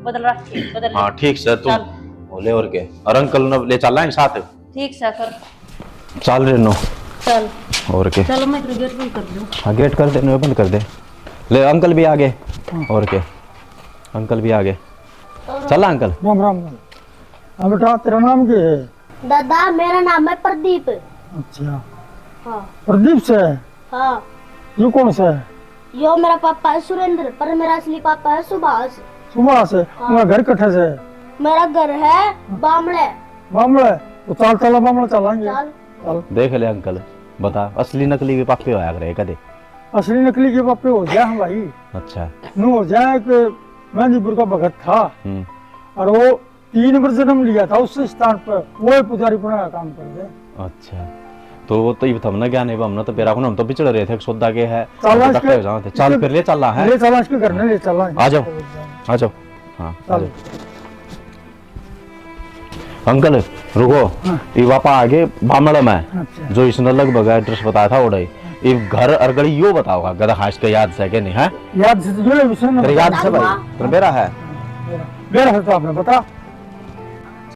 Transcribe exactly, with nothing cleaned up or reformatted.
बदल रखे, बदल ले। हाँ, ठीक से तू। चल। बोले और के। और अंकल ने ले चल आए साथ। ठीक से कर। चल रे नो। चल। और के। चलो, मैं तेरे गेट बंद कर दूँ। हाँ, गेट कर दे, नो बंद कर दे। ले, अंकल भी आ गए। हाँ। और के। अंकल भी आ गए। चल अंकल। राम राम राम। हाँ बेटा, तेरा नाम क्या है? दादा, मेरा नाम है प्रदीप। अच्छा। हाँ। प्रदीप से? हाँ। यो कौन सा है? यो मेरा पापा है सुरेंद्र, पर मेरा असली पापा है सुभाष। सुभाष है? हाँ। तुम्हारा घर कठे से? मेरा घर है बामले। बामले? तो चाल, चला बामले चलांगे। चल। चल। देख ले अंकल, बता, असली नकली के पापे होया करे कदे? असली नकली के पापे हो गया हम भाई। अच्छा। नु हो जाए कि मेहंदीपुर का भगत था। हम्म। और वो तीन बार जन्म लिया था उस स्थान पर, वो ही पुजारी बना का काम कर दे। अच्छा, तो वो तो ये हमने ज्ञान है, हमने तो बेरा को, हम तो बिचड़ रहे थे, सौदा के है, चालाश इकट्ठे के, हो जाओ थे। चल, फिर ले चला है। ले चालाश के घर में ले चला है। आ जाओ, आ जाओ। हाँ, आ चल। जाओ। अंकल, रुको। हाँ। ये पापा आगे बामड़ में, अच्छा। जो इसने लगभग एड्रेस बताया था, ओड़े। ये घर और गली यो बताओगा, गधा खास के याद से के नहीं है? याद से तो जो है, उसने तेरे याद से बताया। भाई, तेरे बेरा है? मेरा है तो आपने बता।